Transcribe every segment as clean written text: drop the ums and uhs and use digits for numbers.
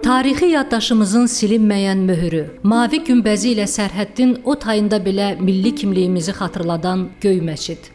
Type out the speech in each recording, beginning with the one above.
Tarixi yaddaşımızın silinməyən möhürü, mavi günbəzi ilə sərhəddin o tayında belə milli kimliyimizi xatırladan Göy Məscid.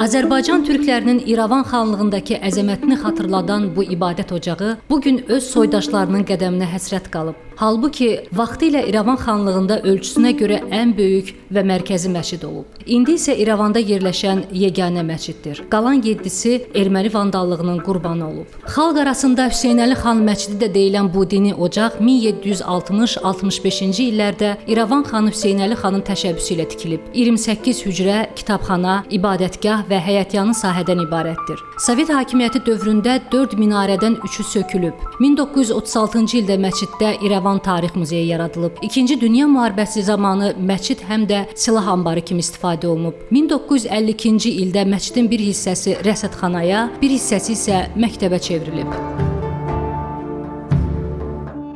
Azərbaycan türklərinin İrəvan xanlığındakı əzəmətini xatırladan bu ibadət ocağı bu gün öz soydaşlarının qədəminə həsrət qalıb. Halbuki vaxtilə İrəvan xanlığında ölçüsünə görə ən böyük və mərkəzi məscid olub. İndi isə İrəvanda yerləşən yeganə məsciddir. Qalan 7-si erməni vandallığının qurbanı olub. Xalq arasında Hüseynəli xan məscidi də deyilən bu dini ocaq 1760-65-ci illərdə İrəvan xanı Hüseynəli xanın təşəbbüsü ilə tikilib. 28 hücrə, kitabxana, ibadətgah və həyətyanı sahədən ibarətdir. Sovet hakimiyyəti dövründə 4 minarədən 3-ü sökülüb. 1936-cı ildə məsciddə İrəvan Tarix Muzeyi yaradılıb. İkinci Dünya Müharibəsi zamanı məscid həm də silah anbarı kimi istifadə olunub. 1952-ci ildə məscidin bir hissəsi rəsədxanaya, bir hissəsi isə məktəbə çevrilib.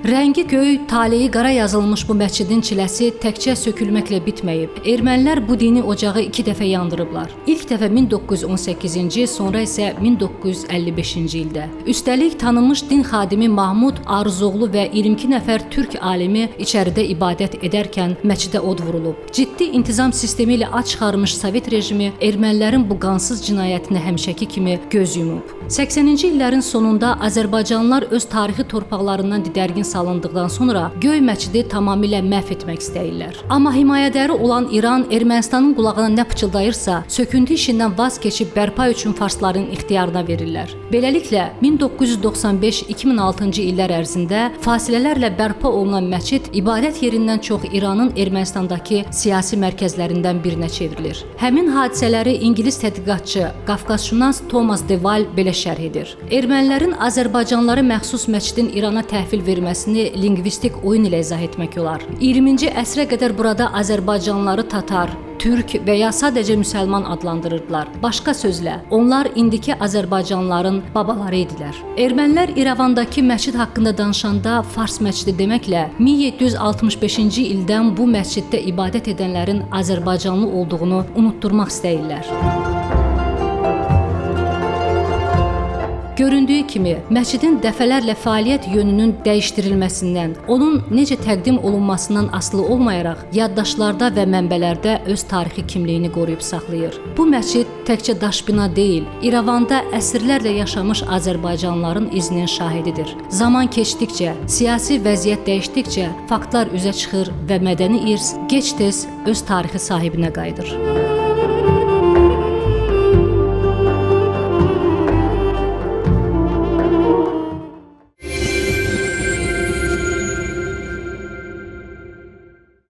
Rəngi göy, taleyi qara yazılmış bu məscidin çiləsi təkcə sökülməklə bitməyib. Ermənilər bu dini ocağı 2 dəfə yandırıblar. İlk dəfə 1918-ci, sonra isə 1955-ci ildə. Üstəlik tanınmış din xadimi Mahmud Arızoğlu və 22 nəfər türk alimi içəridə ibadət edərkən məscidə od vurulub. Ciddi intizam sistemi ilə ac çıxarmış Sovet rejimi ermənilərin bu qansız cinayətinə həmişəki kimi göz yumub. 80-ci illərin sonunda Azərbaycanlılar öz tarixi torpaqlarından didərgin salındıqdan sonra Göy Məscidi tamamilə məhv etmək istəyirlər. Amma himayədəri olan İran Ermənistanın qulağına nə pıçıldayırsa, söküntü işindən vaz keçib bərpa üçün farsların ixtiyarına verirlər. Beləliklə 1995-2006-cı illər ərzində fasilələrlə bərpa olunan məscid ibadət yerindən çox İranın Ermənistandakı siyasi mərkəzlərindən birinə çevrilir. Həmin hadisələri ingilis tədqiqatçı, Qafqazşünas Thomas de Waal belə şərh edir. Ermənilərin Azərbaycanlılara məxsus məscidin İrana təhvil verməsini lingvistik oyun ilə izah etmək olar. 20-ci əsrə qədər burada Azərbaycanlıları tatar, türk və ya sadəcə müsəlman adlandırırdılar. Başqa sözlə, onlar indiki Azərbaycanlıların babaları idilər. Ermənilər İrəvandakı məscid haqqında danışanda Fars məscidi deməklə 1765-ci ildən bu məsciddə ibadət edənlərin Azərbaycanlı olduğunu unutdurmaq istəyirlər. Göründüyü kimi, məscidin dəfələrlə fəaliyyət yönünün dəyişdirilməsindən, onun necə təqdim olunmasından asılı olmayaraq, yaddaşlarda və mənbələrdə öz tarixi kimliyini qoruyub saxlayır. Bu məscid təkcə daş bina deyil, İrəvanda əsrlərlə yaşamış Azərbaycanlıların izinin şahididir. Zaman keçdikcə, siyasi vəziyyət dəyişdikcə faktlar üzə çıxır və mədəni irs gec-tez öz tarixi sahibinə qayıdır.